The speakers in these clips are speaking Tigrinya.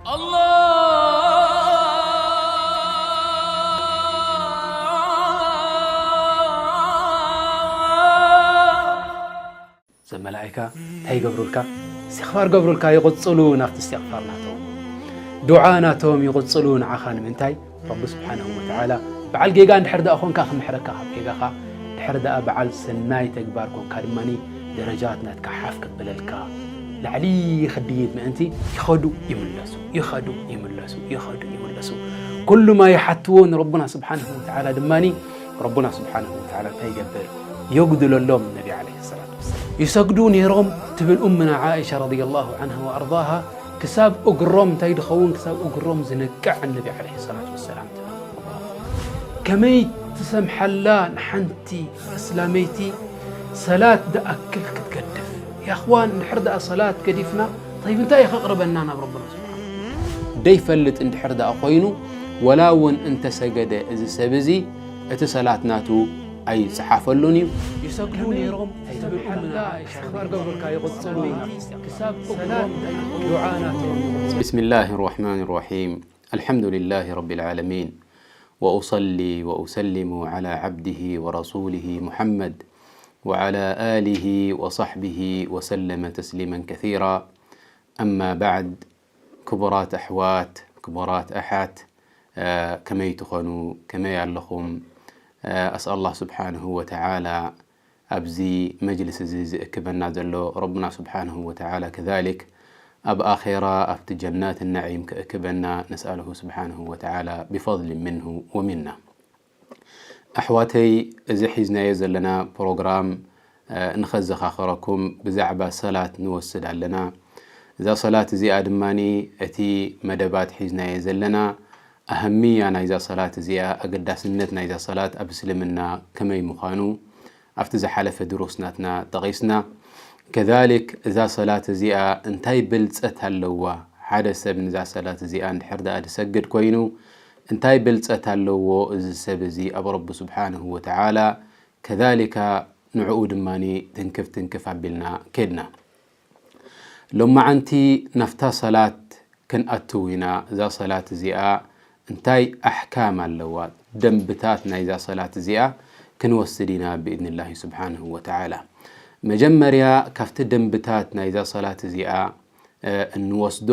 الله ዘመላእካ እንታይ ይገብሩልካ? እስትኽፋር ገብሩልካ፣ ይቕጽሉ ናብቲ እስትኽፋር ናቶም። ዱዓ ናቶም ይቕጽሉ ንዓኻ። ንምንታይ? ረቢ ስብሓንሁ ወተዓላ በዓል ጌጋ እንድሕር ደኣ ኾንካ ክምሕረካ ካብ ጌጋኻ፣ ድሕር ደኣ በዓል ሰናይ ተግባር ኮንካ ድማኒ ደረጃት ናትካ ሓፍ ክብለልካ፣ ላዕሊ ክድይብ ምእንቲ ይኸዱ ይምለሱ፣ ይኸዱ ይምለሱ፣ ይኸዱ ይምለሱ። ኩሉ ማ ይሓትዎ ንረቡና ስብሓንሁ ወተዓላ ድማኒ ረቡና ስብሓንሁ ወተዓላ እንታይ ይገብር? የጉድለሎም። ነቢ ዓለይሂ ሰላቱ ወሰላም ይሰግዱ ነይሮም ትብል ኡምና ዓኢሻ ረዲየላሁ ዓንሃ ወኣርዳሃ፣ ክሳብ እግሮም እንታይ ድኸውን? ክሳብ እግሮም ዝነቅዕ ነቢ ዓለይሂ ሰላቱ ወሰላም ትብል። ከመይ ትሰምሓላ ንሓንቲ ኣስላመይቲ ሰላት ደኣክል ክትገድፍ? ያኽዋን፣ እንድሕር ደኣ ሰላት ገዲፍና፣ ጠይብ እንታይ እዩ ከቕርበና ናብ ረብና ስብሓን? ደይፈልጥ እንድሕር ደኣ ኮይኑ፣ ወላ እውን እንተሰገደ እዚ ሰብ እዚ፣ እቲ ሰላት ናቱ ኣይጸሓፈሉን እዩ። ይሰግዱ ነይሮም ትብል ኡምና ዓኢሻ፣ እስትኽፋር ገብሩልካ ይቕጽሉ፣ ክሳብ እግሮም ዱዓ ናቶም። بسم الله الرحمن الرحيم. الحمد لله رب العالمين. وأصلي وأسلم على عبده ورسوله محمد وعلى آله وصحبه وسلم تسليما كثيرا. أما بعد، ክቡራት ኣሕዋት፣ ክቡራት ኣሓት፣ እ፣ ከመይ ትኾኑ? ከመይ ኣለኹም? እ፣ ኣስኣል ኣላህ ስብሓንሁ ወተዓላ ኣብዚ መጅልስ እዚ ዝእክበና ዘሎ ረቡና ስብሓንሁ ወተዓላ ከዛሊክ ኣብ ኣኼራ ኣብቲ ጀናት ነዒም ክእክበና ነስኣልሁ ስብሓንሁ ወተዓላ ብፈድሊ ምንሁ ወሚና። ኣሕዋተይ፣ እዚ ሒዝናዮ ዘለና ፕሮግራም፣ እ፣ ንኸዘኻኽረኩም ብዛዕባ ሰላት ንወስድ ኣለና። እዛ ሰላት እዚኣ ድማኒ እቲ መደባት ሒዝናዮ ዘለና ኣህምያ ናይዛ ሰላት እዚኣ፣ ኣገዳስነት ናይዛ ሰላት ኣብ እስልምና ከመይ ምዃኑ ኣብቲ ዝሓለፈ ድሩስ ናትና ጠቒስና። ከዛሊክ እዛ ሰላት እዚኣ እንታይ ብልጸት ኣለዋ? ሓደ ሰብ ንዛ ሰላት እዚኣ እንድሕር ደኣ ዝሰግድ ኮይኑ እንታይ ብልጸት ኣለዎ እዚ ሰብ እዚ ኣብ ረቢ ስብሓንሁ ወተዓላ? ከዛሊካ ንዕኡ ድማኒ ትንክፍ ትንክፍ ኣቢልና ከድና። ሎማዓንቲ ናፍታ ሰላት ክንኣትው ኢና። እዛ ሰላት እዚኣ እንታይ ኣሕካም ኣለዋ? ደንብታት ናይዛ ሰላት እዚኣ ክንወስድ ኢና ብኢዝንላሂ ስብሓንሁ ወተዓላ። መጀመርያ ካብቲ ደንብታት ናይዛ ሰላት እዚኣ፣ እ፣ እንወስዶ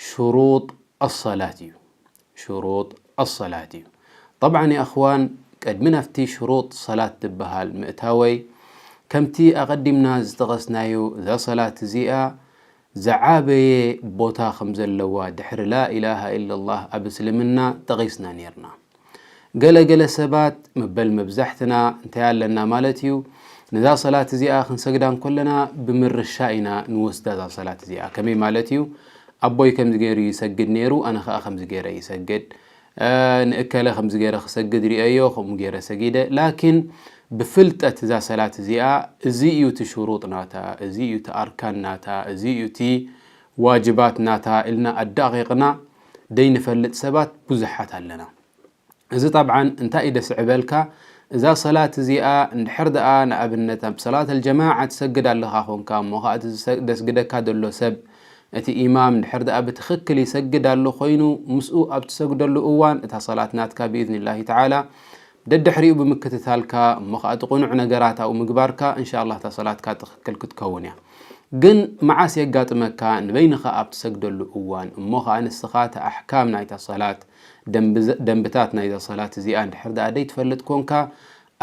ሽሩጥ ኣሰላት እዩ። ሽሩጥ ኣሰላት እዩ። ጠብዓን የእኽዋን፣ ቅድሚ ናብቲ ሽሩጥ ሰላት ዝበሃል ምእታወይ፣ ከምቲ ኣቐዲምና ዝጠቐስናዮ፣ እዛ ሰላት እዚኣ ዝዓበየ ቦታ ከም ዘለዋ ድሕሪ ላኢላሃ ኢለላህ ኣብ እስልምና ጠቒስና ኔርና። ገለ ገለ ሰባት፣ መበል መብዛሕትና እንታይ ኣለና ማለት እዩ፣ ነዛ ሰላት እዚኣ ክንሰግዳ እንከለና ብምርሻ ኢና ንወስዳ እዛ ሰላት እዚኣ። ከመይ ማለት እዩ? ኣቦይ ከምዚ ገይሩ ይሰግድ ነይሩ፣ ኣነ ኸኣ ከምዚ ገይረ ይሰግድ። እ፣ ንእከለ ከምዚ ገይረ ክሰግድ ርእየዮ፣ ከምኡ ገይረ ሰጊደ። ላኪን ብፍልጠት እዛ ሰላት እዚኣ፣ እዚ እዩ እቲ ሽሩጥ ናታ፣ እዚ እዩ እቲ ኣርካን ናታ፣ እዚ እዩ እቲ ዋጅባት ናታ ኢልና ኣዳቒቕና ደይንፈልጥ ሰባት ብዙሓት ኣለና። እዚ ጠብዓን እንታይ እዩ ደስዕበልካ? እዛ ሰላት እዚኣ እንድሕር ደኣ ንኣብነት ኣብ ሰላት ኣልጀማዓ ትሰግድ ኣለኻ ኾንካ፣ እሞ ኸኣ እቲ ዝሰ-፣ ደስግደካ ዘሎ ሰብ፣ እቲ ኢማም እንድሕር ደኣ ብትኽክል ይሰግድ ኣሎ ኾይኑ፣ ምስኡ ኣብ ትሰግደሉ እዋን እታ ሰላት ናትካ ብኢዝኒላሂ ተዓላ ደድሕሪኡ ብምክትታልካ፣ እሞ ኸኣ እቲ ቁኑዕ ነገራት ኣብኡ ምግባርካ፣ እንሻኣላህ እታ ሰላትካ ትኽክል ክትከውን እያ። ግን መዓስ የጋጥመካ? ንበይንኻ ኣብ ትሰግደሉ እዋን፣ እሞ ኸኣ ንስኻ እቲ ኣሕካም ናይታ ሰላት፣ ደንብ-፣ ደንብታት ናይዛ ሰላት እዚኣ እንድሕር ደኣ ደይትፈልጥ ኮንካ፣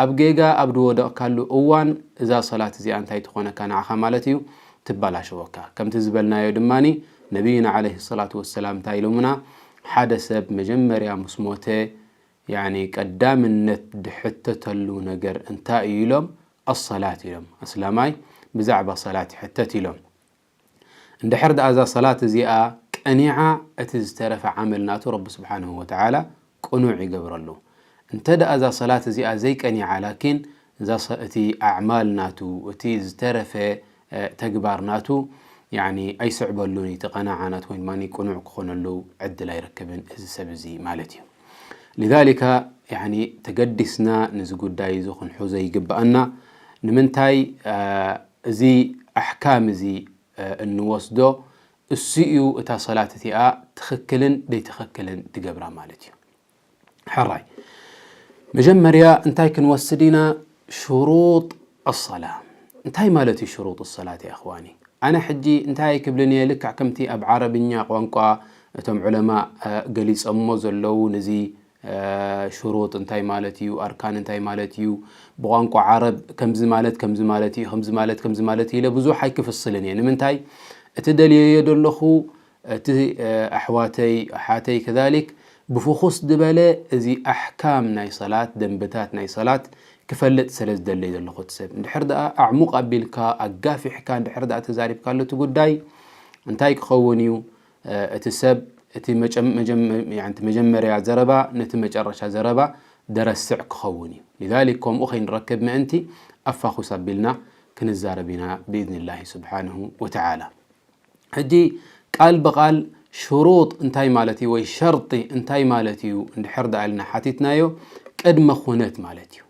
ኣብ ጌጋ ኣብ ዝወደቕካሉ እዋን፣ እዛ ሰላት እዚኣ እንታይ ትኾነካ ንዓኻ ማለት እዩ? ትበላሸወካ። ከምቲ ዝበልናዮ ድማኒ፣ ነቢይና ዓለይሂ ሰላቱ ወሰላም እንታይ ኢሎምና? ሓደ ሰብ መጀመርያ ምስ ሞተ፣ ያኒ ቀዳምነት ድሕተተሉ ነገር እንታይ እዩ ኢሎም? ኣሰላት ኢሎም። ኣስላማይ ብዛዕባ ሰላት ይሕተት ኢሎም። እንድሕር ደኣ እዛ ሰላት እዚኣ ቀኒዓ፣ እቲ ዝተረፈ ዓመል ናቱ ረቢ ስብሓንሁ ወተዓላ ቅኑዕ ይገብረሉ። እንተ ደኣ እዛ ሰላት እዚኣ ዘይቀኒዓ፣ ላኪን እዛ ሰ-፣ እቲ ኣዕማል ናቱ፣ እቲ ዝተረፈ፣ እ፣ ተግባር ናቱ፣ ያኒ ኣይስዕበሉን፣ እቲ ቀናዓ ናቱ ወይ ድማ ቅኑዕ ክኾነሉ ዕድል ኣይረክብን እዚ ሰብ እዚ ማለት እዩ። ሊዛሊካ፣ ያኒ ተገዲስና ነዚ ጉዳይ እዚ ክንሕዞ ይግብኣና። ንምንታይ፣ እ፣ እዚ ኣሕካም እዚ፣ እ፣ እንወስዶ እሱ እዩ እታ ሰላት እቲኣ ትኽክልን ደይትኽክልን ድገብራ ማለት እዩ። ሕራይ መጀመርያ እንታይ ክንወስድ ኢና? ሽሩጥ ኣሰላ። እንታይ ማለት እዩ ሽሩጥ ሰላት ያ እኽዋኒ? ኣነ ሕጂ እንታይ ኣይክብልን እየ፣ ልክዕ ከምቲ ኣብ ዓረብኛ ቋንቋ እቶም ዑለማ ገሊጾሞ ዘለዉ ንዚ ሽሩጥ እንታይ ማለት እዩ፣ ኣርካን እንታይ ማለት እዩ፣ ብቋንቋ ዓረብ ከምዚ ማለት ከምዚ ማለት እዩ፣ ከምዚ ማለት ከምዚ ማለት እዩ ኢለ ብዙሕ ኣይክፍስልን እየ። ንምንታይ? እቲ ደልየዮ ዘለኹ እቲ ኣሕዋተይ ኣሓተይ ከዛሊክ ብፍኹስ ዝበለ እዚ ኣሕካም ናይ ሰላት፣ ደንብታት ናይ ሰላት ክፈልጥ ስለ ዝደለይ ዘለኹ እቲ ሰብ። እንድሕር ደኣ ኣዕሙቕ ኣቢልካ ኣጋፊሕካ እንድሕር ደኣ ተዛሪብካሉ እቲ ጉዳይ እንታይ ክኸውን እዩ? እቲ ሰብ እቲ መጀመርያ ዘረባ ነቲ መጨረሻ ዘረባ ደረስዕ ክኸውን እዩ። ሊዛሊክ ከምኡ ከይንረክብ ምእንቲ ኣፋኹስ ኣቢልና ክንዛረብ ኢና ብኢዝኒላሂ ስብሓንሁ ወተዓላ። ሕጂ ቃል ብቓል ሽሩጥ እንታይ ማለት እዩ ወይ ሸርጢ እንታይ ማለት እዩ እንድሕር ደኣ ኢልና ሓቲትናዮ፣ ቅድመ ኩነት ማለት እዩ።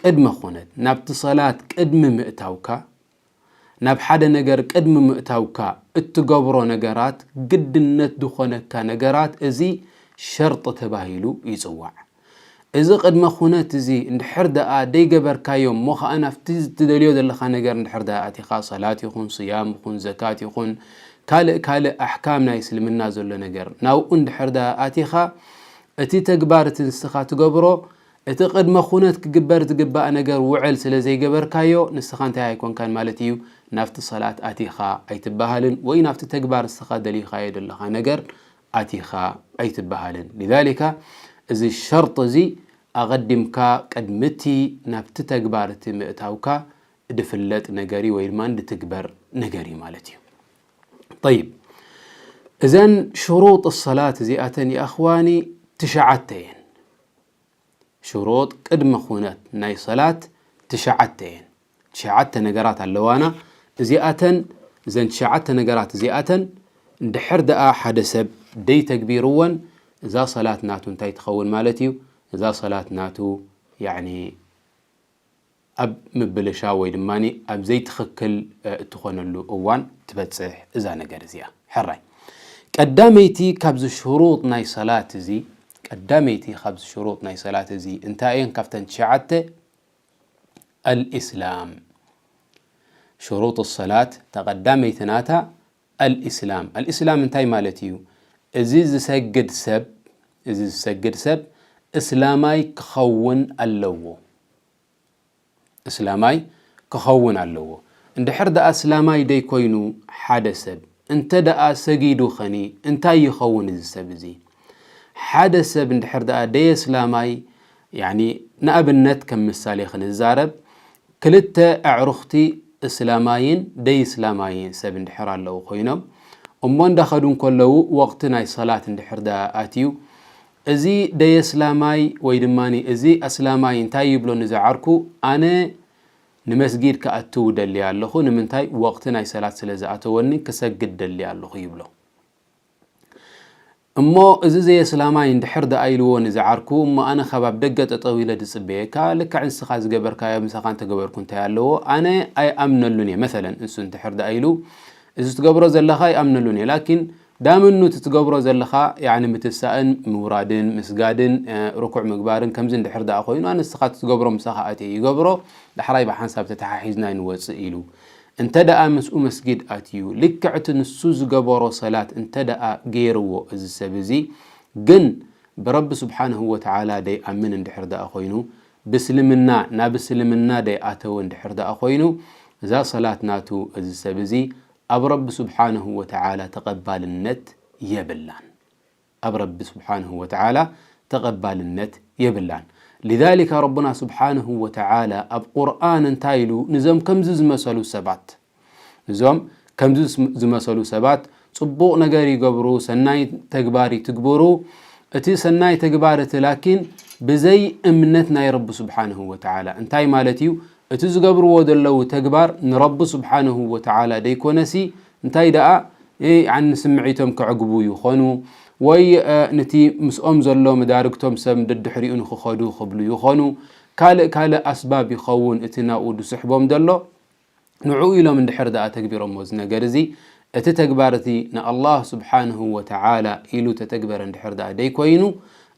ቅድመ ኩነት ናብቲ ሰላት ቅድሚ ምእታውካ፣ ናብ ሓደ ነገር ቅድሚ ምእታውካ እትገብሮ ነገራት፣ ግድነት ዝኾነካ ነገራት፣ እዚ ሸርጢ ተባሂሉ ይጽዋዕ። እዚ ቅድመ ኩነት እዚ እንድሕር ደኣ ደይገበርካዮ እሞ ኸኣ ናብቲ ትደልዮ ዘለኻ ነገር እንድሕር ደኣ ኣቲኻ፣ ሰላት ይኹን፣ ስያም ይኹን፣ ዘካት ይኹን፣ ካልእ ካልእ ኣሕካም ናይ እስልምና ዘሎ ነገር ናብኡ እንድሕር ደኣ ኣቲኻ፣ እቲ ተግባር እቲ ንስኻ ትገብሮ እቲ ቅድመ ኩነት ክግበር ዝግባእ ነገር ውዕል ስለ ዘይገበርካዮ ንስኻ እንታይ ኣይኮንካን ማለት እዩ፣ ናብቲ ሰላት ኣቲኻ ኣይትበሃልን ወይ ናብቲ ተግባር ንስኻ ደሊኻዮ ዘለኻ ነገር ኣቲኻ ኣይትበሃልን። ሊዛሊካ እዚ ሸርጥ እዚ ኣቐዲምካ ቅድሚ እቲ ናብቲ ተግባር እቲ ምእታውካ ድፍለጥ ነገር እዩ ወይ ድማ ድትግበር ነገር እዩ ማለት እዩ። ጠይብ፣ እዘን ሽሩጥ ሰላት እዚኣተን ይኣኽዋኒ ትሽዓተ እየን። ሽሩጥ ቅድመ ኩነት ናይ ሰላት ትሽዓተ እየን። ትሽዓተ ነገራት ኣለዋና። እዚኣተን እዘን ትሽዓተ ነገራት እዚኣተን እንድሕር ደኣ ሓደ ሰብ ደይተግቢርወን እዛ ሰላት ናቱ እንታይ ትኸውን ማለት እዩ? እዛ ሰላት ናቱ ያኒ ኣብ ምብልሻው ወይ ድማ ኣብ ዘይትኽክል እትኾነሉ እዋን ትበጽሕ እዛ ነገር እዚኣ። ሕራይ ቀዳመይቲ ካብዚ ሽሩጥ ናይ ሰላት እዚ ቀዳመይቲ ካብዚ ሽሩጥ ናይ ሰላት እዚ እንታይ እየን? ካብተን ትሽዓተ ኣልእስላም። ሽሩጥ ሰላት ተቐዳመይቲ ናታ ኣልእስላም። ኣልእስላም እንታይ ማለት እዩ? እዚ ዝሰግድ ሰብ እዚ ዝሰግድ ሰብ እስላማይ ክኸውን ኣለዎ። እስላማይ ክኸውን ኣለዎ። እንድሕር ደኣ እስላማይ ደይኮይኑ ሓደ ሰብ እንተ ደኣ ሰጊዱ ኸኒ እንታይ ይኸውን እዚ ሰብ እዚ? ሓደ ሰብ እንድሕር ደኣ ደየስላማይ ያኒ ንኣብነት ከም ምሳሌ ክንዛረብ ክልተ ኣዕሩኽቲ እስላማይን ደይስላማይን ሰብ እንድሕር ኣለዉ ኮይኖም እሞ እንዳኸዱ እንከለዉ ወቕቲ ናይ ሰላት እንድሕር ደኣ ኣትዩ እዚ ደየስላማይ ወይ ድማ እዚ ኣስላማይ እንታይ ይብሎ ንዝዓርኩ ኣነ ንመስጊድ ክኣትው ደሊ ኣለኹ ንምንታይ ወቕቲ ናይ ሰላት ስለ ዝኣተወኒ ክሰግድ ደሊ ኣለኹ ይብሎ። እሞ እዚ ዘየስላማይ እንድሕር ደኣ ኢልዎ ንዝዓርኩ እሞ ኣነ ካብ ኣብ ደገ ጠጠው ኢለ ድጽበየካ ልክዕ ንስኻ ዝገበርካዮ ምሳኻ እንተገበርኩ እንታይ ኣለዎ ኣነ ኣይኣምነሉን እየ መሰለን እሱ እንድሕር ደኣ ኢሉ እዚ ትገብሮ ዘለኻ ኣይኣምነሉን እየ ላኪን ዳምኑ እቲ ትገብሮ ዘለኻ ያኒ ምትሳእን ምውራድን ምስጋድን ርኩዕ ምግባርን ከምዚ እንድሕር ደኣ ኮይኑ ኣነ ንስኻ እቲ ትገብሮ ምሳኻ ኣትየ ይገብሮ ዳሕራይ ብሓንሳብ ተተሓሒዝና ንወፅእ ኢሉ እንተ ደኣ ምስኡ መስጊድ ኣትዩ ልክዕ እቲ ንሱ ዝገበሮ ሰላት እንተ ደኣ ገይርዎ እዚ ሰብ እዚ ግን ብረቢ ስብሓንሁ ወተዓላ ደይኣምን እንድሕር ደኣ ኮይኑ ብእስልምና ናብ እስልምና ደይኣተወ እንድሕር ደኣ ኮይኑ እዛ ሰላት ናቱ እዚ ሰብ እዚ ኣብ ረቢ ስብሓንሁ ወተዓላ ተቐባልነት የብላን ኣብ ረቢ ስብሓንሁ ወተዓላ ተቐባልነት የብላን ሊዛሊካ ረቡና ስብሓንሁ ወተዓላ ኣብ ቁርኣን እንታይ ኢሉ ንዞም ከምዚ ዝመሰሉ ሰባት እዞም ከምዚ ዝመሰሉ ሰባት ጽቡቕ ነገር ይገብሩ፣ ሰናይ ተግባር ይትግብሩ። እቲ ሰናይ ተግባር እቲ ላኪን ብዘይ እምነት ናይ ረቢ ስብሓንሁ ወተዓላ እንታይ ማለት እዩ? እቲ ዝገብርዎ ዘለዉ ተግባር ንረቢ ስብሓንሁ ወተዓላ ደይኮነሲ እንታይ ደኣ ንስምዒቶም ከዕግቡ ይኾኑ ወይ ንቲ ምስኦም ዘሎ መዳርግቶም ሰብ ደድሕሪኡ ንክኸዱ ክብሉ ይኾኑ። ካልእ ካልእ ኣስባብ ይኸውን እቲ ናብኡ ዝስሕቦም ዘሎ። ንዕኡ ኢሎም እንድሕር ደኣ ተግቢሮሞ እዚ ነገር እዚ እቲ ተግባር እቲ ንኣላህ ስብሓንሁ ወተዓላ ኢሉ ተተግበረ እንድሕር ደኣ ደይኮይኑ፣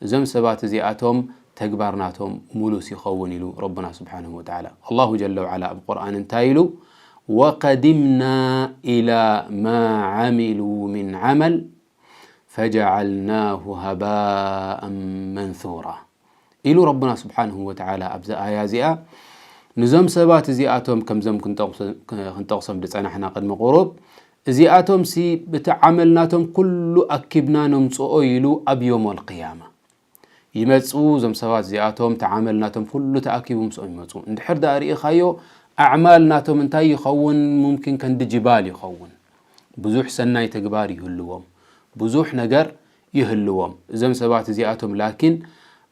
እዞም ሰባት እዚኣቶም ተግባር ናቶም ሙሉስ ይኸውን ኢሉ ረቡና ስብሓንሁ ወተዓላ። ኣላሁ ጀለ ወዓላ ኣብ ቁርኣን እንታይ ኢሉ? "ወቀዲምና ኢላ ማ ዓሚሉ ሚን ዓመል ፈጀዓልናሁ ሃባኣን መንሱራ" ኢሉ ረቡና ስብሓንሁ ወተዓላ ኣብዚ ኣያ እዚኣ። ንዞም ሰባት እዚኣቶም ከምዞም ክንጠቕሶ-፣ ክንጠቕሶም ዝጸናሕና ቅድሚ ቁሩብ፣ እዚኣቶም ሲ ብቲ ዓመል ናቶም ኩሉ ኣኪብና ነምጽኦ ኢሉ ኣብ ዮም ኣልቅያማ ይመጹ። እዞም ሰባት እዚኣቶም እቲ ዓመል ናቶም ኩሉ ተኣኪቡ ምስኦም ይመጹ። እንድሕር ደኣ ርኢኻዮ ኣዕማል ናቶም እንታይ ይኸውን? ሙምኪን ከንዲ ጅባል ይኸውን። ብዙሕ ሰናይ ተግባር ይህልዎም፣ ብዙሕ ነገር ይህልዎም። እዞም ሰባት እዚኣቶም ላኪን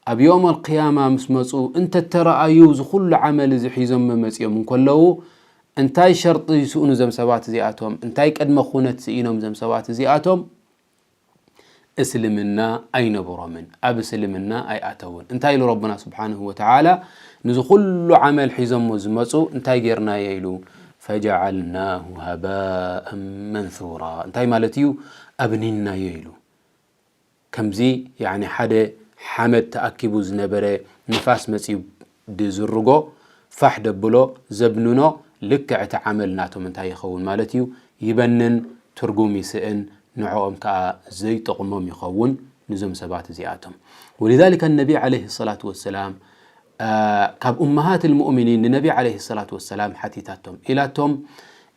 ኣብ ዮም ኣልቅያማ ምስ መጹ እንተተረኣዩ፣ እዚ ኩሉ ዓመል እዚ ሒዞም መመጺኦም እንከለዉ፣ እንታይ ሸርጢ ይስእኑ እዞም ሰባት እዚኣቶም? እንታይ ቅድመ ኩነት ስኢኖም እዞም ሰባት እዚኣቶም? እስልምና ኣይነበሮምን፣ ኣብ እስልምና ኣይኣተውን። እንታይ ኢሉ ረቡና ስብሓንሁ ወተዓላ? ንዚ ኩሉ ዓመል ሒዞሞ ዝመጹ እንታይ ጌርናዮ ኢሉ? ፈጀዓልናሁ ሃባኣን መንሱራ። እንታይ ማለት እዩ? ኣብኒናዮ ኢሉ። ከምዚ ያኒ ሓደ ሓመድ ተኣኪቡ ዝነበረ ንፋስ መጺኡ ድዝርጎ፣ ፋሕ ደብሎ፣ ዘብንኖ፣ ልክዕ እቲ ዓመል ናቶም እንታይ ይኸውን ማለት እዩ? ይበንን፣ ትርጉም ይስእን፣ ንዕኦም ከኣ ዘይጠቕሞም ይኸውን ንዞም ሰባት እዚኣቶም። ወሊዛሊከ ነቢ ዓለይሂ ሰላቱ ወሰላም፣ አ፣ ካብ ኡመሃት ልሙእሚኒን ንነቢ ዓለይሂ ሰላቱ ወሰላም ሓቲታቶም፣ ኢላቶም፣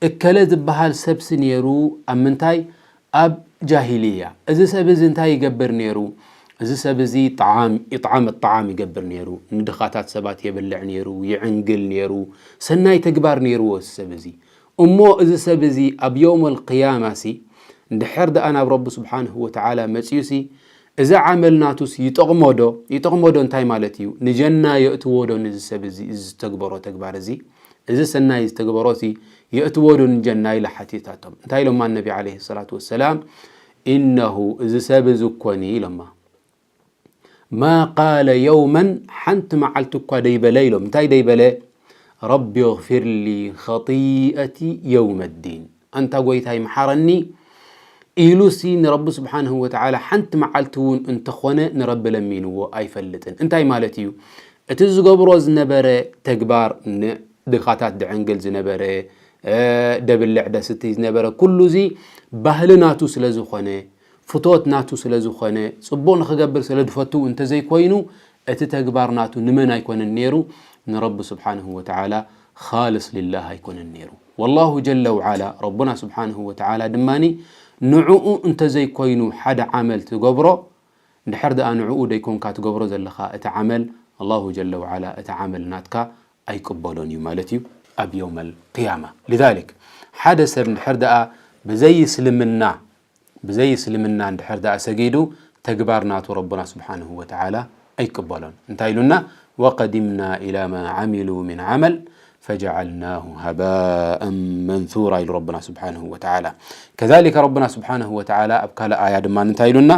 እከለ ዝበሃል ሰብሲ ነይሩ ኣብ ምንታይ? ኣብ ጃሂልያ። እዚ ሰብ እዚ እንታይ ይገብር ነይሩ? እዚ ሰብ እዚ ጣዓም፣ ኢጥዓም ጣዓም ይገብር ነይሩ። ንድኻታት ሰባት የብልዕ ነይሩ፣ ይዕንግል ነይሩ። ሰናይ ተግባር ነይርዎ እዚ ሰብ እዚ። እሞ እዚ ሰብ እዚ ኣብ የውመል ቅያማ ሲ፣ እንድሕር ደኣ ናብ ረቢ ስብሓንሁ ወተዓላ መጺኡ ሲ፣ እዚ ዓመል ናቱ ሲ ይጠቕሞ ዶ? ይጠቕሞ ዶ እንታይ ማለት እዩ? ንጀና የእትዎ ዶ ነዚ ሰብ እዚ፣ እዚ ዝተግበሮ ተግባር እዚ? እዚ ሰናይ ዝተግበሮ ሲ የእትዎ ዶ ንጀና? ኢላ ሓቲታቶም። እንታይ ኢሎማ ነቢ ዓለይሂ ሰላቱ ወሰላም? ኢነሁ፣ እዚ ሰብ እዚ እኮኒ ኢሎማ። ማ ቃለ የውመን፣ ሓንቲ መዓልቲ እኳ ደይበለ ኢሎም። እንታይ ደይበለ? ረቢ እግፊር ሊ ኸጢአቲ የውመ ዲን። ኣንታ ጎይታይ መሓረኒ ኢሉሲ ንረቢ ስብሓንሁ ወተዓላ ሓንቲ መዓልቲ እውን እንተኾነ ንረቢ ለሚንዎ ኣይፈልጥን። እንታይ ማለት እዩ? እቲ ዝገብሮ ዝነበረ ተግባር፣ ንድኻታት ድዕንግል ዝነበረ፣ እ፣ ደብልዕ ደስትይ ዝነበረ፣ ኩሉ እዚ ባህሊ ናቱ ስለ ዝኾነ፣ ፍቶት ናቱ ስለ ዝኾነ፣ ጽቡቕ ንኽገብር ስለ ዝፈቱ እንተዘይኮይኑ፣ እቲ ተግባር ናቱ ንመን ኣይኮነን ነይሩ? ንረቢ ስብሓንሁ ወተዓላ፣ ኻልስ ሊላህ ኣይኮነን ነይሩ። ወላሁ ጀለ ወዓላ፣ ረቡና ስብሓንሁ ወተዓላ ድማኒ፣ ንዕኡ እንተዘይኮይኑ ሓደ ዓመል ትገብሮ፣ እንድሕር ደኣ ንዕኡ ደይኮንካ ትገብሮ ዘለኻ እቲ ዓመል፣ ኣላሁ ጀለ ወዓላ እቲ ዓመል ናትካ ኣይቅበሎን እዩ ማለት እዩ ኣብ የውመል ቅያማ። ሊዛሊክ፣ ሓደ ሰብ እንድሕር ደኣ ብዘይ እስልምና፣ ብዘይ እስልምና እንድሕር ደኣ ሰጊዱ፣ ተግባር ናቱ ረቡና ስብሓንሁ ወተዓላ ኣይቅበሎን። እንታይ ኢሉና? ወቀዲምና ኢላ ማ ዓሚሉ ሚን ዓመል ፈጀዓልናሁ ሃባኣን መንሱራ ኢሉ ረቡና ስብሓንሁ ወተዓላ። ከዛሊከ ረቡና ስብሓንሁ ወተዓላ ኣብ ካልእ ኣያ ድማ እንታይ ኢሉና?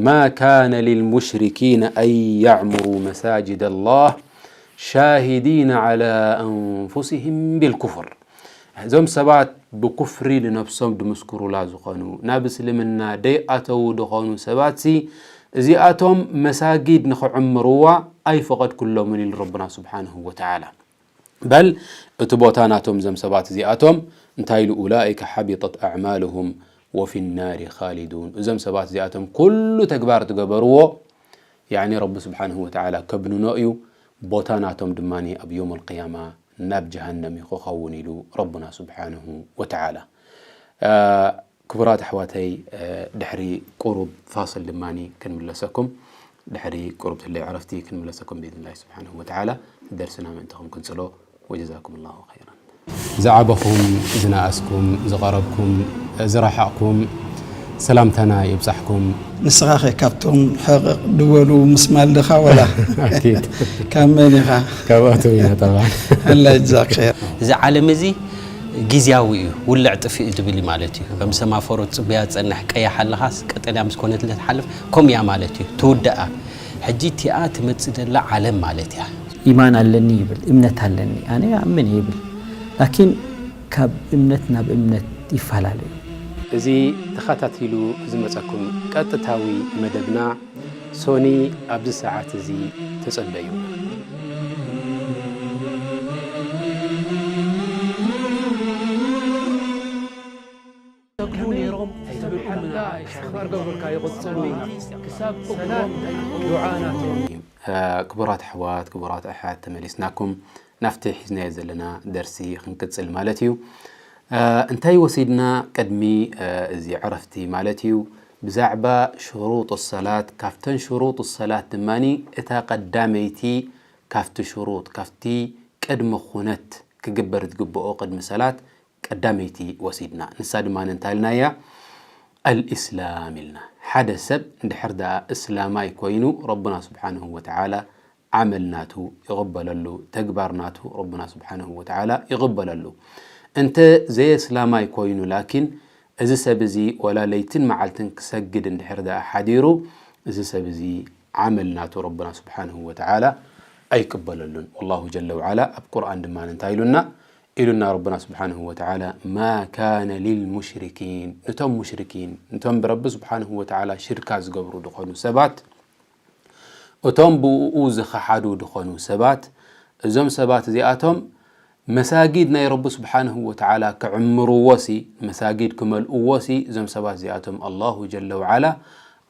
ማ ካነ ሊልሙሽሪኪነ ኣን ያዕሙሩ መሳጅድ ኣላህ ሻሂዲነ ዓላ ኣንፉሲሂም ቢልኩፍር። እዞም ሰባት ብኩፍሪ ንነብሶም ድምስክሩላ ዝኾኑ፣ ናብ እስልምና ደይኣተዉ ዝኾኑ ሰባትሲ፣ እዚኣቶም መሳጊድ ንኽዕምርዋ ኣይፈቐድኩሎምን ኢሉ ረቡና ስብሓንሁ ወተዓላ። በል፣ እቲ ቦታ ናቶም እዞም ሰባት እዚኣቶም እንታይ ኢሉ? ኡላኢከ ሓቢጠት ኣዕማሉሁም ወፊ ናሪ ኻሊዱን። እዞም ሰባት እዚኣቶም ኩሉ ተግባር ዝገበርዎ፣ ያዕኒ ረቢ ስብሓንሁ ወተዓላ ከብንኖ እዩ። ቦታ ናቶም ድማ ኣብ የውመል ቅያማ ናብ ጀሃነም እዩ ክኸውን ኢሉ ረቡና ስብሓንሁ ወተዓላ። እ፣ ክቡራት ኣሕዋተይ፣ እ፣ ድሕሪ ቁሩብ ፋስል ድማ ክንምለሰኩም። ድሕሪ ቁሩብ ትለይ ዕረፍቲ ክንምለሰኩም ብኢዝንላሂ ስብሓንሁ ወተዓላ። ደርስና ምእንትኹም ክንጽሎ። ወጀዛኩም ላሁ ኸይራን። ዝዓበኹም፣ ዝነኣስኩም፣ ዝቐረብኩም፣ ዝረሓቕኩም፣ ሰላምታና ይብጻሕኩም። ንስኻ ኸ ካብቶም ሕቕቕ ድበሉ ምስማል ድኻ ወላ? ኣኪድ። ካብ መን ኢኻ? ካብኣቶም ኢና ጠብዓን። ኣላ ይጅዛክ ኸይር። እዚ ዓለም እዚ ግዝያዊ እዩ፣ ውልዕ ጥፍእ እዩ ዝብል እዩ ማለት እዩ። ከም ሰማፎሮ ትጽበያ ትጸንሕ፣ ቀያሕ ኣለኻስ ቀጠልያ ምስ ኮነት ትሓልፍ፣ ከምኡ እያ ማለት እዩ፣ ትውድኣ። ሕጂ እቲኣ ትመጽእ ዘላ ዓለም ማለት እያ። ኢማን ኣለኒ ይብል፣ እምነት ኣለኒ፣ ኣነ ይኣምን ይብል። ላኪን ካብ እምነት ናብ እምነት ይፈላለ እዩ። እዚ ተኸታቲሉ ዝመጸኩም ቀጥታዊ መደብና ሶኒ ኣብዚ ሰዓት እዚ ተጸበዩ። ክቡራት ኣሕዋት፣ ክቡራት ኣሓት፣ ተመሊስናኩም ናብቲ ሒዝናዮ ዘለና ደርሲ ክንቅጽል ማለት እዩ። እንታይ ወሲድና ቅድሚ እዚ ዕረፍቲ ማለት እዩ? ብዛዕባ ሽሩጥ ሰላት፣ ካብተን ሽሩጥ ሰላት ድማ እታ ቀዳመይቲ ካብቲ ሽሩጥ፣ ካብቲ ቅድሚ ኩነት ክግበር ዝግብኦ ቅድሚ ሰላት ቀዳመይቲ ወሲድና። ንሳ ድማ እንታይ ኢልናያ? ኣልእስላም ኢልና። ሓደ ሰብ እንድሕር ደኣ እስላማይ ኮይኑ፣ ረቡና ስብሓንሁ ወተዓላ ዓመል ናቱ ይቕበለሉ፣ ተግባር ናቱ ረቡና ስብሓንሁ ወተዓላ ይቕበለሉ። እንተ ዘየስላማይ ኮይኑ ላኪን፣ እዚ ሰብ እዚ ወላ ለይትን መዓልትን ክሰግድ እንድሕር ደኣ ሓዲሩ፣ እዚ ሰብ እዚ ዓመል ናቱ ረቡና ስብሓንሁ ወተዓላ ኣይቅበለሉን። ወላሁ ጀለ ወዓላ ኣብ ቁርኣን ድማ እንታይ ኢሉና? ኢሉና ረቡና ስብሓንሁ ወተዓላ፣ ማ ካነ ሊልሙሽሪኪን፣ ንቶም ሙሽሪኪን፣ ንቶም ብረቢ ስብሓንሁ ወተዓላ ሽርካ ዝገብሩ ዝኾኑ ሰባት፣ እቶም ብእኡ ዝኸሓዱ ዝኾኑ ሰባት፣ እዞም ሰባት እዚኣቶም መሳጊድ ናይ ረቢ ስብሓንሁ ወተዓላ ክዕምርዎሲ፣ መሳጊድ ክመልእዎሲ፣ እዞም ሰባት እዚኣቶም ኣላሁ ጀለ ወዓላ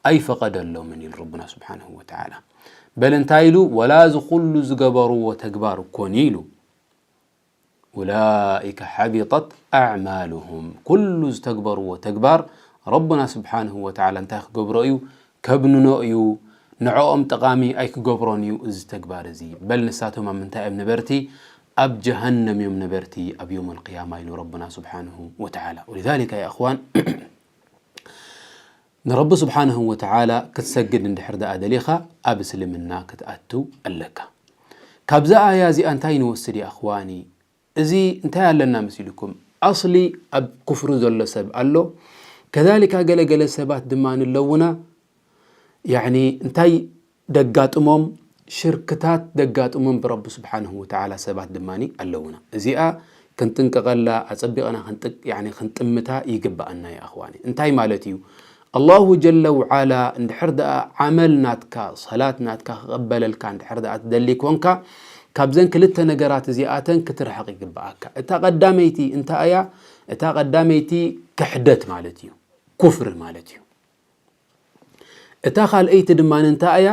ኣይፈቐደሎምን ኢሉ ረቡና ስብሓንሁ ወተዓላ። በል እንታይ ኢሉ? ወላ እዚ ኩሉ ዝገበርዎ ተግባር እኮን ኢሉ። ኡላኢከ ሓቢጠት ኣዕማሉሁም። ኩሉ ዝተግበርዎ ተግባር ረቡና ስብሓንሁ ወተዓላ እንታይ ክገብሮ እዩ? ከብንኖ እዩ። ንዕኦም ጠቓሚ ኣይክገብሮን እዩ እዚ ተግባር እዚ። በል ንሳቶም ኣብ ምንታይ እዮም ነበርቲ? ኣብ ጀሃነም እዮም ነበርቲ ኣብ የውመል ቅያማ ኢሉ ረቡና ስብሓንሁ ወተዓላ። ወሊዛሊከ ያ እኽዋን፣ ንረቢ ስብሓንሁ ወተዓላ ክትሰግድ እንድሕር ደኣ ደሊኻ ኣብ እስልምና ክትኣቱ ኣለካ። ካብዛ ኣያ እዚኣ እንታይ ንወስድ ያ እኽዋኒ? እዚ እንታይ ኣለና መሲልኩም? ኣስሊ ኣብ ኩፍሪ ዘሎ ሰብ ኣሎ። ከዛሊካ ገለ ገለ ሰባት ድማ ኣለውና፣ ያዕኒ እንታይ ደጋጥሞም? ሽርክታት ደጋጥሞም ብረቢ ስብሓንሁ ወተዓላ ሰባት ድማ ኣለውና። እዚኣ ክንጥንቀቐላ፣ ኣጸቢቕና ክንጥቅ-፣ ያዕኒ ክንጥምታ ይግብኣና ያ እኽዋኒ። እንታይ ማለት እዩ? ኣላሁ ጀለ ወዓላ እንድሕር ደኣ ዓመል ናትካ፣ ሰላት ናትካ ክቕበለልካ እንድሕር ደኣ ትደሊ ኮንካ፣ ካብዘን ክልተ ነገራት እዚኣተን ክትርሕቕ ይግብኣካ። እታ ቀዳመይቲ እንታይ እያ? እታ ቀዳመይቲ ክሕደት ማለት እዩ፣ ኩፍሪ ማለት እዩ። እታ ካልኣይቲ ድማ እንታይ እያ?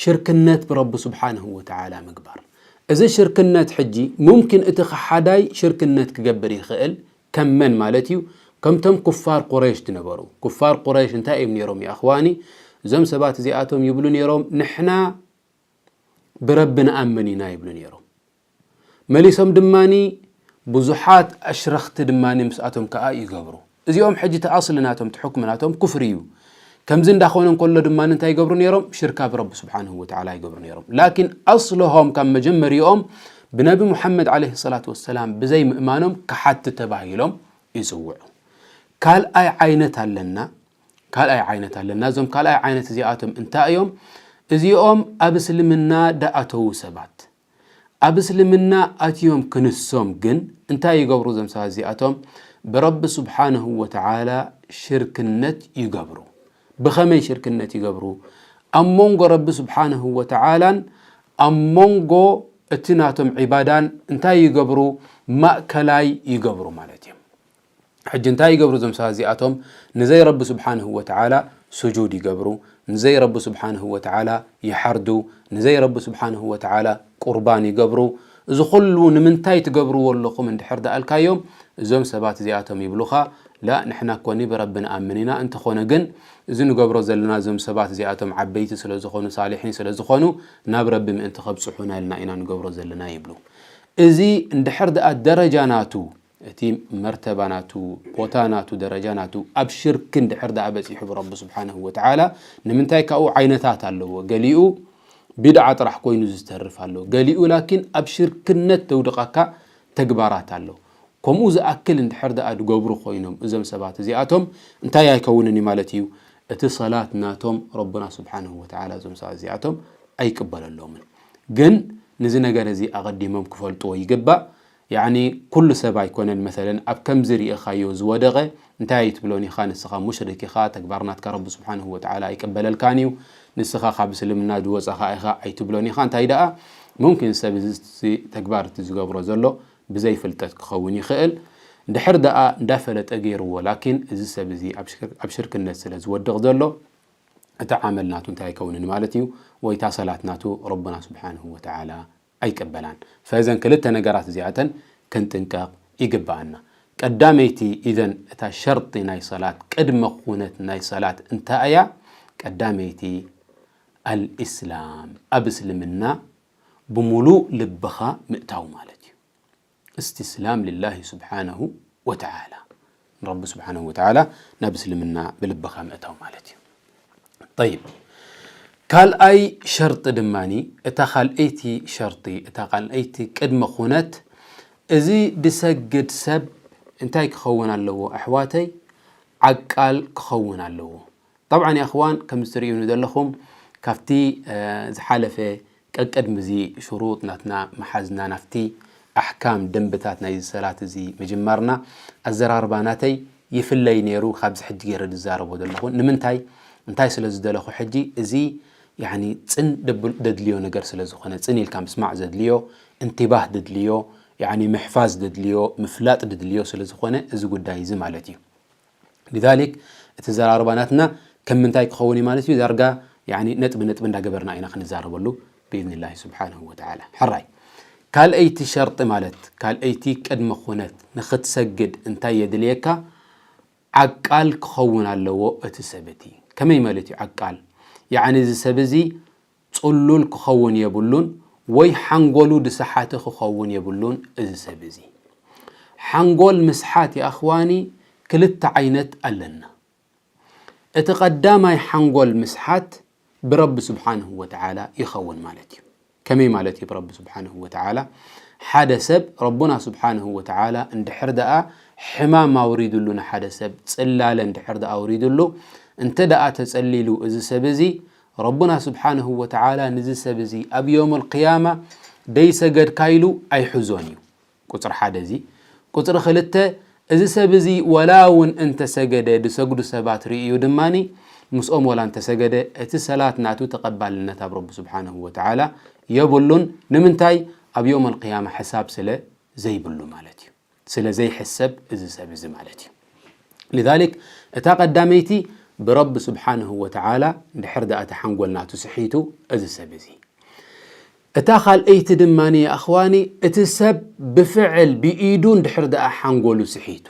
ሽርክነት ብረቢ ስብሓንሁ ወተዓላ ምግባር። እዚ ሽርክነት ሕጂ ሙምኪን እቲ ከሓዳይ ሽርክነት ክገብር ይኽእል፣ ከም መን ማለት እዩ? ከምቶም ኩፋር ቁረይሽ ዝነበሩ። ኩፋር ቁረይሽ እንታይ እዮም ነይሮም ያ እኽዋኒ? እዞም ሰባት እዚኣቶም ይብሉ ነይሮም፣ ንሕና ብረቢ ንኣምን ኢና ይብሉ ነይሮም። መሊሶም ድማኒ ብዙሓት ኣሽረኽቲ ድማኒ ምስኣቶም ከኣ ይገብሩ። እዚኦም ሕጂ እቲ ኣስሊ ናቶም፣ እቲ ሕክሚ ናቶም ኩፍሪ እዩ። ከምዚ እንዳኾነ እንከሎ ድማ እንታይ ይገብሩ ነይሮም? ሽርካ ብረቢ ስብሓንሁ ወተዓላ ይገብሩ ነይሮም። ላኪን ኣስልሆም ካብ መጀመሪኦም ብነቢ ሙሓመድ ዓለይሂ ሰላቱ ወሰላም ብዘይ ምእማኖም ከሓድቲ ተባሂሎም ይጽውዑ። ካልኣይ ዓይነት ኣለና፣ ካልኣይ ዓይነት ኣለና። እዞም ካልኣይ ዓይነት እዚኣቶም እንታይ እዮም? እዚኦም ኣብ እስልምና ደኣተዉ ሰባት፣ ኣብ እስልምና ኣትዮም ክንሶም ግን እንታይ ይገብሩ? እዞም ሰባት እዚኣቶም ብረቢ ስብሓንሁ ወተዓላ ሽርክነት ይገብሩ። ብኸመይ ሽርክነት ይገብሩ? ኣብ መንጎ ረቢ ስብሓንሁ ወተዓላን ኣብ መንጎ እቲ ናቶም ዒባዳን እንታይ ይገብሩ? ማእከላይ ይገብሩ ማለት እዮም። ሕጂ እንታይ ይገብሩ እዞም ሰባት እዚኣቶም? ንዘይ ረቢ ስብሓንሁ ወተዓላ ስጁድ ይገብሩ፣ ንዘይ ረቢ ስብሓንሁ ወተዓላ ይሓርዱ፣ ንዘይ ረቢ ስብሓንሁ ወተዓላ ቁርባን ይገብሩ። እዚ ኩሉ ንምንታይ ትገብርዎ ኣለኹም እንድሕር ደኣልካዮም፣ እዞም ሰባት እዚኣቶም ይብሉኻ፣ ላ፣ ንሕና እኮኒ ብረቢ ንኣምን ኢና፣ እንተኾነ ግን እዚ ንገብሮ ዘለና እዞም ሰባት እዚኣቶም ዓበይቲ ስለ ዝኾኑ፣ ሳሊሒን ስለ ዝኾኑ፣ ናብ ረቢ ምእንቲ ከብጽሑና ኢልና ኢና ንገብሮ ዘለና ይብሉ። እዚ እንድሕር ደኣ ደረጃ ናቱ፣ እቲ መርተባ ናቱ፣ ቦታ ናቱ፣ ደረጃ ናቱ ኣብ ሽርክ እንድሕር ደኣ በጺሑ ብረቢ ስብሓንሁ ወተዓላ፣ ንምንታይ ካብኡ ዓይነታት ኣለዎ። ገሊኡ ቢድዓ ጥራሕ ኮይኑ ዝተርፍ ኣሎ። ገሊኡ ላኪን ኣብ ሽርክነት ተውድቐካ ተግባራት ኣሎ። ከምኡ ዝኣክል እንድሕር ደኣ ድገብሩ ኮይኖም እዞም ሰባት እዚኣቶም እንታይ ኣይከውንን እዩ ማለት እዩ? እቲ ሰላት ናቶም ረቡና ስብሓንሁ ወተዓላ እዞም ሰባት እዚኣቶም ኣይቅበለሎምን። ግን ነዚ ነገር እዚ ኣቐዲሞም ክፈልጥዎ ይግባእ። ያዕኒ ኩሉ ሰብ ኣይኮነን። መሰለን ኣብ ከምዚ ርኢኻዮ ዝወደቐ እንታይ ኣይትብሎን ኢኻ፣ ንስኻ ሙሽሪክ ኢኻ፣ ተግባር ናትካ ረቢ ስብሓንሁ ወተዓላ ኣይቅበለልካን እዩ፣ ንስኻ ካብ እስልምና ዝወፀኻ ኢኻ ኣይትብሎን ኢኻ። እንታይ ደኣ ሙምኪን ሰብ እዚ ተግባር እቲ ዝገብሮ ዘሎ ብዘይፍልጠት ክኸውን ይኽእል። እንድሕር ደኣ እንዳፈለጠ ገይርዎ፣ ላኪን እዚ ሰብ እዚ ኣብ ሽርክ-፣ ኣብ ሽርክነት ስለ ዝወድቕ ዘሎ፣ እቲ ዓመል ናቱ እንታይ ኣይከውንን ማለት እዩ፣ ወይ እታ ሰላት ናቱ ረቡና ስብሓንሁ ወተዓላ ኣይቅበላን። ፈዘን ክልተ ነገራት እዚኣተን ክንጥንቀቕ ይግብኣና። ቀዳመይቲ ኢዘን እታ ሸርጢ ናይ ሰላት፣ ቅድመ ኩነት ናይ ሰላት እንታይ እያ? ቀዳመይቲ ኣልኢስላም፣ ኣብ እስልምና ብምሉእ ልብኻ ምእታው ማለት እዩ። እስትስላም ሊላሂ ስብሓነሁ ወተዓላ፣ ንረቢ ስብሓነሁ ወተዓላ ናብ እስልምና ብልብኻ ምእታው ማለት እዩ። ጠይብ፣ ካልኣይ ሸርጢ ድማኒ፣ እታ ካልኣይቲ ሸርጢ፣ እታ ካልኣይቲ ቅድመ ኩነት፣ እዚ ድሰግድ ሰብ እንታይ ክኸውን ኣለዎ ኣሕዋተይ? ዓቃል ክኸውን ኣለዎ። ጠብዓን የኽዋን፣ ከም እትርእዩኒ ዘለኹም፣ ካብቲ፣ እ፣ ዝሓለፈ ቀቅድሚ እዚ ሽሩጥ ናትና መሓዝና ናብቲ ኣሕካም ደንብታት ናይዚ ሰላት እዚ ምጅማርና፣ ኣዘራርባ ናተይ ይፍለይ ነይሩ ካብዚ ሕጂ ገይረ ዝዛረቦ ዘለኹ። ንምንታይ? እንታይ ስለ ዝደለኹ ሕጂ፣ እዚ ያኒ ጽን ደብል-፣ ደድልዮ ነገር ስለ ዝኾነ፣ ጽን ኢልካ ምስማዕ ዘድልዮ፣ እንትባህ ደድልዮ፣ ያኒ ምሕፋዝ ደድልዮ፣ ምፍላጥ ደድልዮ ስለ ዝኾነ፣ እዚ ጉዳይ እዚ ማለት እዩ። ሊዛሊክ፣ እቲ ዘራርባ ናትና ከም ምንታይ ክኸውን እዩ ማለት እዩ? ዳርጋ፣ ያኒ፣ ነጥቢ ነጥቢ እንዳገበርና ኢና ክንዛረበሉ ብኢዝኒላሂ ስብሓንሁ ወተዓላ። ሕራይ፣ ካልኣይቲ ሸርጢ ማለት፣ ካልኣይቲ ቅድመ ኩነት ንኽትሰግድ እንታይ የድልየካ? ዓቃል ክኸውን ኣለዎ እቲ ሰብ እቲ። ከመይ ማለት እዩ ዓቃል? ያኒ፣ እዚ ሰብ እዚ ጽሉል ክኸውን የብሉን፣ ወይ ሓንጎሉ ድሰሓተ ክኸውን የብሉን እዚ ሰብ እዚ። ሓንጎል ምስሓት፣ የኣኽዋኒ፣ ክልተ ዓይነት ኣለና። እቲ ቀዳማይ ሓንጎል ምስሓት ብረቢ ስብሓንሁ ወተዓላ ይኸውን ማለት እዩ። ከመይ ማለት እዩ ብረቢ ስብሓንሁ ወተዓላ? ሓደ ሰብ ረቡና ስብሓንሁ ወተዓላ እንድሕር ደኣ ሕማም ኣውሪድሉ፣ ንሓደ ሰብ ጽላለ እንድሕር ደኣ ኣውሪድሉ፣ እንተ ደኣ ተጸሊሉ እዚ ሰብ እዚ፣ ረቡና ስብሓንሁ ወተዓላ ንዚ ሰብ እዚ ኣብ የውመል ቅያማ ደይሰገድካ ኢሉ ኣይሕዞን እዩ። ቁጽሪ ሓደ እዚ። ቁጽሪ ክልተ፣ እዚ ሰብ እዚ ወላ እውን እንተሰገደ፣ ዝሰግዱ ሰባት ርእዩ ድማኒ፣ ምስኦም ወላ እንተሰገደ፣ እቲ ሰላት ናቱ ተቐባልነት ኣብ ረቢ ስብሓንሁ ወተዓላ የብሉን። ንምንታይ? ኣብ የውመል ቅያማ ሕሳብ ስለ ዘይብሉ ማለት እዩ። ስለ ዘይሕሰብ እዚ ሰብ እዚ ማለት እዩ። ሊዛሊክ፣ እታ ቀዳመይቲ ብረቢ ስብሓንሁ ወተዓላ እንድሕር ደኣ እቲ ሓንጎል ናቱ ስሒቱ እዚ ሰብ እዚ። እታ ካልኣይቲ ድማ፣ ኣኽዋኒ፣ እቲ ሰብ ብፍዕል ብኢዱ እንድሕር ደኣ ሓንጎሉ ስሒቱ፣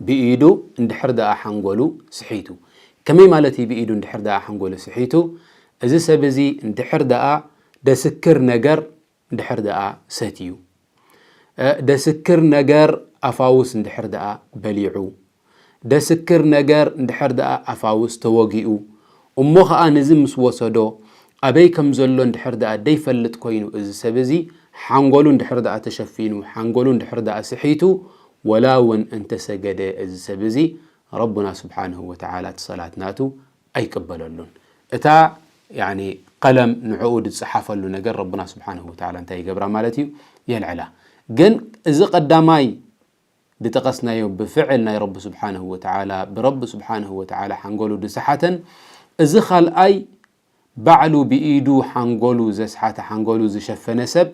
ብኢዱ እንድሕር ደኣ ሓንጎሉ ስሒቱ። ከመይ ማለት እዩ ብኢዱ እንድሕር ደኣ ሓንጎሉ ስሒቱ? እዚ ሰብ እዚ እንድሕር ደኣ ደስክር ነገር እንድሕር ደኣ ሰትዩ፣ እ፣ ደስክር ነገር ኣፋውስ እንድሕር ደኣ በሊዑ፣ ደስክር ነገር እንድሕር ደኣ ኣፋውስ ተወጊኡ፣ እሞ ኸኣ ነዚ ምስ ወሰዶ፣ ኣበይ ከም ዘሎ እንድሕር ደኣ ደይፈልጥ ኮይኑ፣ እዚ ሰብ እዚ ሓንጎሉ እንድሕር ደኣ ተሸፊኑ፣ ሓንጎሉ እንድሕር ደኣ ስሒቱ፣ ወላ እውን እንተሰገደ እዚ ሰብ እዚ፣ ረቡና ስብሓንሁ ወተዓላ እቲ ሰላት ናቱ ኣይቅበለሉን። እታ፣ ያኒ፣ ቀለም ንዕኡ ዝጸሓፈሉ ነገር ረቡና ስብሓንሁ ወተዓላ እንታይ ይገብራ ማለት እዩ? የልዕላ። ግን እዚ ቀዳማይ ዝጠቐስናዮ ብፍዕል ናይ ረቢ ስብሓንሁ ወተዓላ፣ ብረቢ ስብሓንሁ ወተዓላ ሓንጎሉ ዝሰሓተን፣ እዚ ካልኣይ ባዕሉ ብኢዱ ሓንጎሉ ዘስሓተ፣ ሓንጎሉ ዝሸፈነ ሰብ፣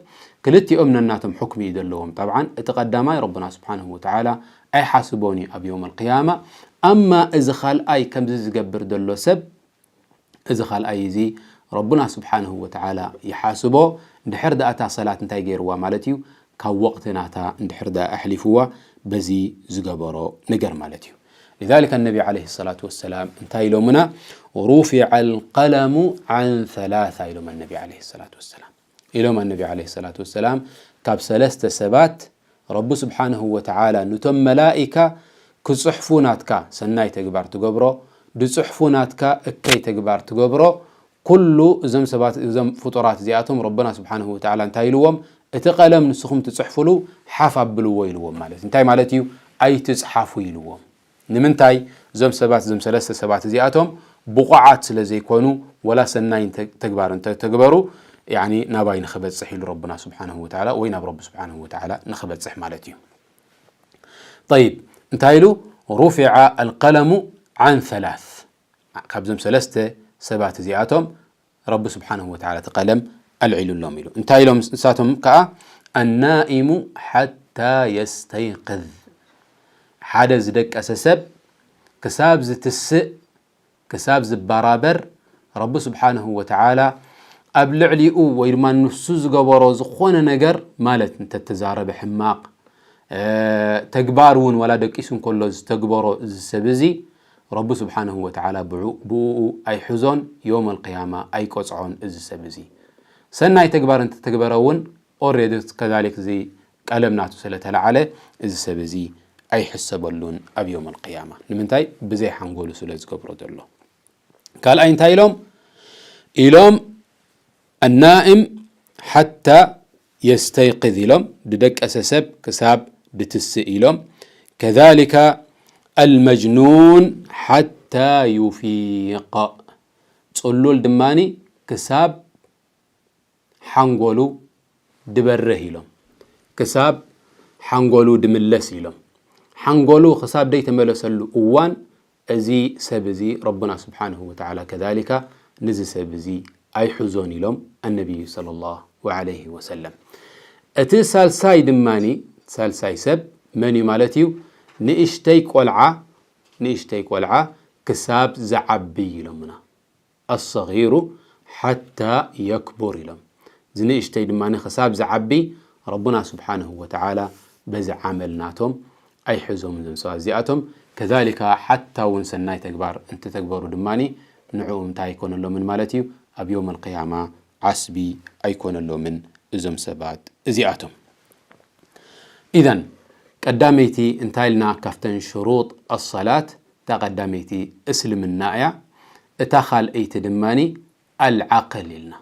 ክልቲኦም ነናቶም ሕክሚ እዩ ዘለዎም። ጠብዓን፣ እቲ ቀዳማይ ረቡና ስብሓንሁ ወተዓላ ኣይሓስቦን እዩ ኣብ የውመል ቅያማ። ኣማ እዚ ካልኣይ ከምዚ ዝገብር ዘሎ ሰብ፣ እዚ ካልኣይ እዚ ረቡና ስብሓንሁ ወተዓላ ይሓስቦ። እንድሕር ደኣ እታ ሰላት እንታይ ገይርዋ ማለት እዩ? ካብ ወቕቲ ናታ እንድሕር ደኣ ኣሕሊፍዋ፣ በዚ ዝገበሮ ነገር ማለት እዩ። ሊዛሊከ፣ ነቢ ዓለይሂ ሰላቱ ወሰላም እንታይ ኢሎምና? ሩፊዐ ልቀለሙ ዓን ሰላሳ ኢሎም ኣነቢ ዓለይሂ ሰላቱ ወሰላም። ኢሎም ኣነቢ ዓለይሂ ሰላቱ ወሰላም፣ ካብ ሰለስተ ሰባት ረቢ ስብሓንሁ ወተዓላ ንቶም መላኢካ ክጽሕፉ ናትካ ሰናይ ተግባር ትገብሮ፣ ድጽሕፉ ናትካ እከይ ተግባር ትገብሮ፣ ኩሉ እዞም ሰባት፣ እዞም ፍጡራት እዚኣቶም ረብና ስብሓንሁ ወተዓላ እንታይ ኢልዎም? እቲ ቀለም ንስኹም ትጽሕፉሉ ሓፍ ኣብልዎ ኢልዎም። ማለት እንታይ ማለት እዩ? ኣይትጽሓፉ ኢልዎም። ንምንታይ? እዞም ሰባት፣ እዞም ሰለስተ ሰባት እዚኣቶም ብቑዓት ስለ ዘይኮኑ፣ ወላ ሰናይ እንተ-፣ ተግባር እንተ ተግበሩ፣ ያኒ ናባይ ንኽበጽሕ ኢሉ ረቡና ስብሓንሁ ወተዓላ፣ ወይ ናብ ረቢ ስብሓንሁ ወተዓላ ንኽበጽሕ ማለት እዩ። ጠይብ፣ እንታይ ኢሉ? رفع القلم عن ثلاث፣ ካብዞም ሰለስተ ሰባት እዚኣቶም ረቢ ስብሓንሁ ወተዓላ እቲ ቀለም ኣልዒሉሎም ኢሉ። እንታይ ኢሎም ንሳቶም ከኣ? النائم حتى يستيقظ፣ ሓደ ዝደቀሰ ሰብ ክሳብ ዝትስእ፣ ክሳብ ዝበራበር፣ ረቢ ስብሓንሁ ወተዓላ ኣብ ልዕሊኡ ወይ ድማ ንሱ ዝገበሮ ዝኾነ ነገር፣ ማለት እንተተዛረበ ሕማቕ፣ እ፣ ተግባር እውን ዋላ ደቂሱ እንከሎ ዝተግበሮ እዚ ሰብ እዚ፣ ረቢ ስብሓንሁ ወተዓላ ብዑ-፣ ብእኡ ኣይሕዞን፣ የውመል ቅያማ ኣይቆጽዖን እዚ ሰብ እዚ። ሰናይ ተግባር እንተተግበረ እውን ኦሬዲ ከዛሊክ እዚ ቀለም ናቱ ስለ ተለዓለ፣ እዚ ሰብ እዚ ኣይሕሰበሉን ኣብ የውመል ቅያማ። ንምንታይ? ብዘይ ሓንጎሉ ስለ ዝገብሮ ዘሎ። ካልኣይ እንታይ ኢሎም? ኢሎም፣ النائم حتى يستيقظ ኢሎም፣ ድደቀሰ ሰብ ክሳብ ድትስእ ኢሎም። كذلك المجنون حتى يفيق፣ ጽሉል ድማኒ ክሳብ ሓንጎሉ ድበርህ ኢሎም። ክሳብ ሓንጎሉ ድምለስ ኢሎም። ሓንጎሉ ክሳብ ደይተመለሰሉ እዋን፣ እዚ ሰብ እዚ ረቡና ስብሓንሁ ወተዓላ ከዛሊካ ንዚ ሰብ እዚ ኣይሕዞን ኢሎም ኣነቢዩ ሰለላሁ ዐለይሂ ወሰለም። እቲ ሳልሳይ ድማኒ፣ ሳልሳይ ሰብ መን እዩ ማለት እዩ? ንእሽተይ ቆልዓ፣ ንእሽተይ ቆልዓ ክሳብ ዝዓቢ ኢሎምና። الصغير حتى يكبر ኢሎም። ዝንእሽተይ ድማ ክሳብ ዝዓቢ ረቡና ስብሓንሁ ወተዓላ በዚ ዓመል ናቶም ኣይሕዞም እዞም ሰባት እዚኣቶም። ከዛሊካ ሓታ እውን ሰናይ ተግባር እንትተግበሩ ድማ ንዕኡ እንታይ ኣይኮነሎምን ማለት እዩ፣ ኣብ የውም ኣልቅያማ ዓስቢ ኣይኮነሎምን እዞም ሰባት እዚኣቶም። ኢዘን ቀዳመይቲ እንታይ ኢልና ካብተን ሽሩጥ ኣሰላት፣ እታ ቀዳመይቲ እስልምና እያ። እታ ካልኣይቲ ድማኒ ኣልዓቅል ኢልና፣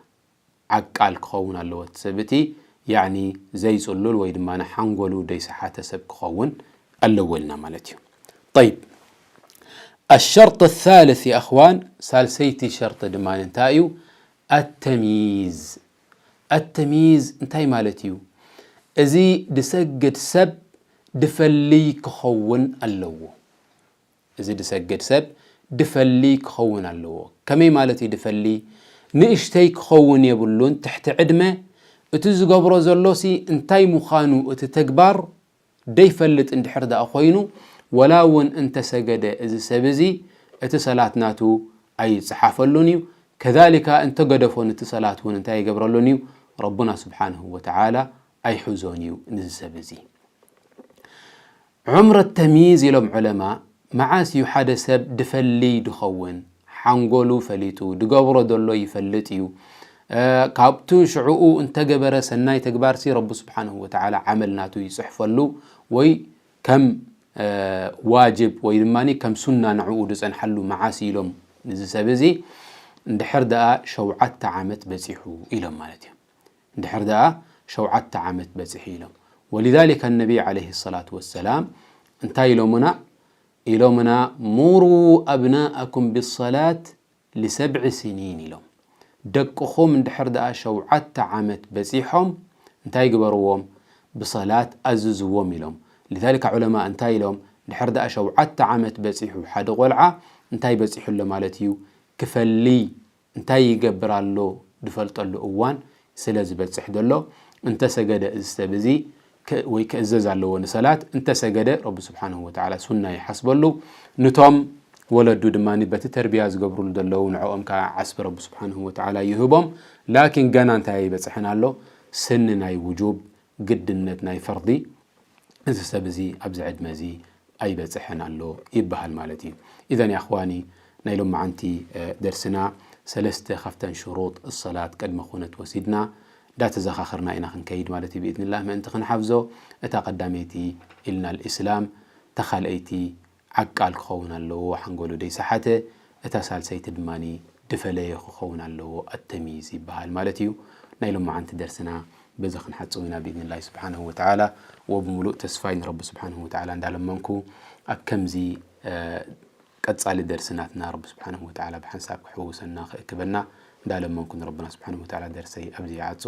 ዓቃል ክኸውን ኣለዎ እቲ ሰብ እቲ፣ ያዕኒ ዘይጽሉል ወይ ድማ ሓንጎሉ ደይሰሓተ ሰብ ክኸውን ኣለዎ ኢልና ማለት እዩ። ጠይብ፣ الشرط الثالث يا أخوان، ሳልሰይቲ ሸርጢ ድማ እንታይ እዩ? التمييز። التمييز እንታይ ማለት እዩ? እዚ ድሰግድ ሰብ ድፈልይ ክኸውን ኣለዎ። እዚ ድሰግድ ሰብ ድፈልይ ክኸውን ኣለዎ። ከመይ ማለት እዩ ድፈልይ? ንእሽተይ ክኸውን የብሉን፣ ትሕቲ ዕድመ። እቲ ዝገብሮ ዘሎሲ እንታይ ምዃኑ እቲ ተግባር ደይፈልጥ እንድሕር ደኣ ኮይኑ፣ ወላ እውን እንተሰገደ እዚ ሰብ እዚ፣ እቲ ሰላት ናቱ ኣይጽሓፈሉን እዩ። ከዛሊካ እንተገደፎ ነቲ ሰላት እውን እንታይ ኣይገብረሉን እዩ? ረቡና ስብሓንሁ ወተዓላ ኣይሕዞን እዩ ነዚ ሰብ እዚ። ዑምረ ተምይዝ ኢሎም ዑለማ፣ መዓስ እዩ ሓደ ሰብ ድፈልይ ድኸውን? ሓንጎሉ ፈሊጡ፣ ድገብሮ ዘሎ ይፈልጥ እዩ። እ፣ ካብቱ ሽዕኡ እንተገበረ ሰናይ ተግባርሲ ረቢ ስብሓንሁ ወተዓላ ዓመል ናቱ ይጽሕፈሉ፣ ወይ ከም፣ እ፣ ዋጅብ ወይ ድማ ከም ሱና ንዕኡ ድጸንሓሉ መዓስ ኢሎም ንዚ ሰብ እዚ፣ እንድሕር ደኣ ሸውዓተ ዓመት በጺሑ ኢሎም ማለት እዩ። እንድሕር ደኣ ሸውዓተ ዓመት በጺሑ ኢሎም። ولذلك النبي عليه الصلاة والسلام እንታይ ኢሎሙና? ኢሎሙና፣ مروا أبناءكم بالصلاة لسبع سنين ኢሎም። ደቅኹም እንድሕር ደኣ ሸውዓተ ዓመት በጺሖም እንታይ ግበርዎም? ብሰላት ኣዝዝዎም ኢሎም። لذلك ዑለማ እንታይ ኢሎም? እንድሕር ደኣ ሸውዓተ ዓመት በጺሑ ሓደ ቆልዓ እንታይ በጺሑ ኣሎ ማለት እዩ? ክፈልይ እንታይ ይገብር ኣሎ ድፈልጠሉ እዋን ስለ ዝበጽሕ ዘሎ፣ እንተሰገደ እዚ ሰብ እዚ ከ-፣ ወይ ክእዘዝ ኣለዎ ንሰላት፣ እንተሰገደ ረቢ ስብሓንሁ ወተዓላ ሱና ይሓስበሉ። ንቶም ወለዱ ድማ በቲ ተርቢያ ዝገብሩሉ ዘለዉ ንዕኦም ከዓ ዓስቢ ረቢ ስብሓንሁ ወተዓላ ይህቦም። ላኪን ገና እንታይ ኣይበጽሐን ኣሎ? ስኒ ናይ ውጁብ፣ ግድነት ናይ ፈርዲ እዚ ሰብ እዚ ኣብዚ ዕድመ እዚ ኣይበጽሐን ኣሎ ይበሃል ማለት እዩ። ኢዘን ያ ኣኽዋኒ ናይ ሎመዓንቲ፣ እ፣ ደርስና ሰለስተ ካብተን ሽሩጥ ሰላት ቅድመ ኩነት ወሲድና እንዳተዘኻኸርና ኢና ክንከይድ ማለት እዩ ብኢዝንላህ። ምእንቲ ክንሓፍዞ እታ ቀዳመይቲ ኢልና ልእስላም፣ እታ ካልኣይቲ ዓቃል ክኸውን ኣለዎ፣ ሓንጎሉ ደይሰሓተ፣ እታ ሳልሰይቲ ድማኒ ድፈለየ ክኸውን ኣለዎ፣ ኣተሚይዝ ይበሃል ማለት እዩ። ናይ ሎመዓንቲ ደርስና በዚ ክንሓጽው ኢና ብኢዝንላሂ ስብሓነሁ ወተዓላ። ወብምሉእ ተስፋይ ንረቢ ስብሓነሁ ወተዓላ እንዳለመንኩ፣ ኣብ ከምዚ፣ እ፣ ቀጻሊ ደርሲ ናትና ረቢ ስብሓነሁ ወተዓላ ብሓንሳብ ክሕውሰና ክእክበና እንዳለመንኩ ንረብና ስብሓንሁ ወተዓላ ደርሰይ ኣብዚ ይዓጹ።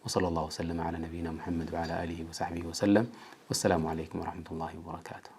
وصلى الله وسلم على نبينا محمد وعلى آله وصحبه وسلم. والسلام عليكم ورحمة الله وبركاته.